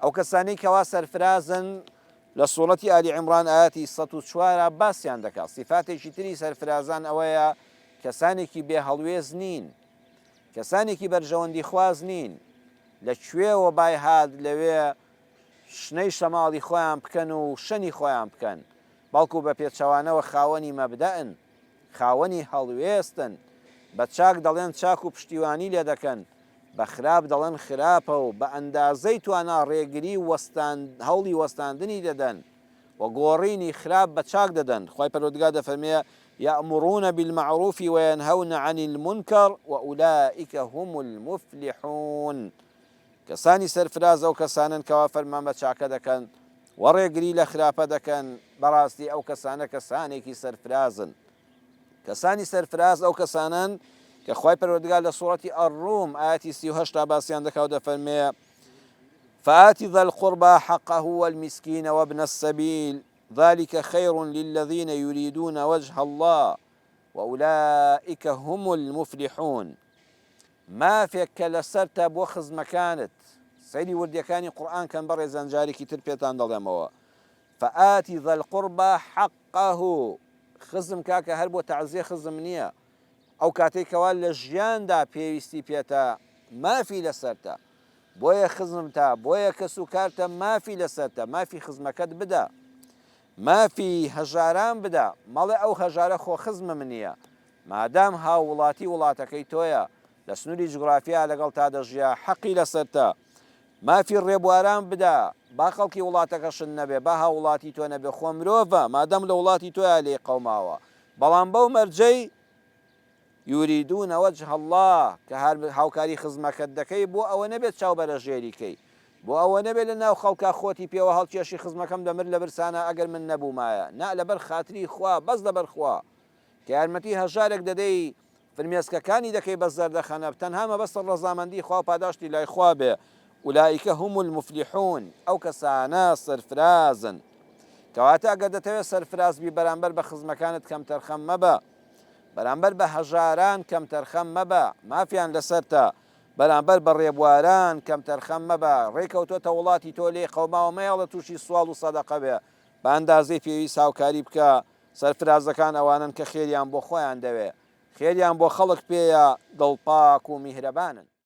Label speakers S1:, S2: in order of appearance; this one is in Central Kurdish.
S1: ئەو کەسانەی کەوا سەرفرازن لە سوڕەتی ئالی عیمڕان ئایەتی 104 باسیان دەکات سیفاتێکی تری سەرفرازان ئەوەیە کەسانێکی بێ هەڵوێست نین کەسانێکی بەرژەوەندی خواز نین لە کوێوە بای هات لەوێ شنەی شەماڵی خۆیان بکەن و شەنی خۆیان بکەن بەڵکو بە پێچەوانەوە خاوەنی مەبدەئن خاوەنی هەڵوێستن بە چاک دەڵێن چاک و پشتیوانی لێ دەکەن بە خراپ دەڵێن خراپە و بە ئەندازەی توانا ڕێگری و هەوڵی وەستاندنی دەدەن و گۆڕینی خراپ بە چاک دەدەن، خوای پەروەردگار دەفەرموێ، یامرون بالمعروف وینهون عن المنکر واولئک هم المفلحون، کەسانی سەرفراز ئەو کەسانەن کەوا فەرمان بە چاکە دەکەن و ڕێگری لە خراپە دەکەن، بەڕاستی ئەو کەسانە کەسانێکی سەرفرازن. کەسانی سەرفراز ئەو کەسانەن کە خوای پەروەردگار لە سوڕەتی الروم ئایەتی 38 تا باسیان دەکا و دەفەرمێ فآت ذا القربى حقه والمسكين وابن السبيل ذلك خير للذين يريدون وجه الله وأولئك هم المفلحون مافێک کە لەسەرتە بۆ خزمەکانت سەیری وردیەکانی قورئان کەن بەڕێزان جارێکی تر پێتان دەڵێمەوە فآت ذا القربى حقه خزم کاکە هەر بۆ تەعزیە خزم نییە ئەو کاتەی کەوا لە ژیاندا پێویستی پێتە مافی لەسەرتە بۆیە خزمتە بۆیە کەس و کارتە مافی لەسەرتە مافی خزمەکەت بدە مافی هەژاران بدە مەڵێ ئەو هەژارە خۆ خزمم نییە مادام هاووڵاتی وڵاتەکەی تۆیە لە سنووری جوگرافیا لەگەڵ تا دەژیا حەقی لەسەرتە مافی ڕێبواران بدە با خەڵکی وڵاتەکەشت نەبێ با هاووڵاتی تۆ نەبێ خۆ مرۆڤە مادەم لە وڵاتی تۆیا لێی قەوماوە بەڵام بەو مەرجەی یوریدون وجه اللە کە هەر هاوکاری خزمەکەت دەکەی بۆ ئەوە نەبێت چاو بەرەژێری کەی بۆ ئەوە نەبێت لە ناو خەڵکا خۆتی پێوە هەڵکێشی خزمەکەم دەمرد لە برسانا ئەگەر من نەبوومایە نا لەبەر خاتری خوا بەس لەبەر خوا کە یارمەتی هەژارێک دەدەی فرمێسکەکانی دەکەی بە زەردەخەنە تەنها مەبەستت ڕەزامەندی خوا و پاداشتی لای خوا بێ اولئک هم المفلحون ئەو کەسانە سەرفرازن کەواتە ئەگەر دەتەوێت سەرفراز بی بەرامبەر بە خزمەکانت کەمتەرخەم مەبە بەرامبەر بە هەژاران کەمتەرخەم مەبە مافیان لەسەرتە بەرامبەر بە ڕێبواران کەمتەرخەم مەبە ڕێکەوتۆتە وڵاتی تۆ لێی قەوماوە مەیەڵە تووشی سواڵ و سەدەقە بێ بە ئەندازەی پێویست هاوکاری بکە سەرفرازەکان ئەوانەن کە خێریان بۆ خۆیان دەوێ، خێریان بۆ خەڵک پێیە، دڵپاک و میهرەبانن.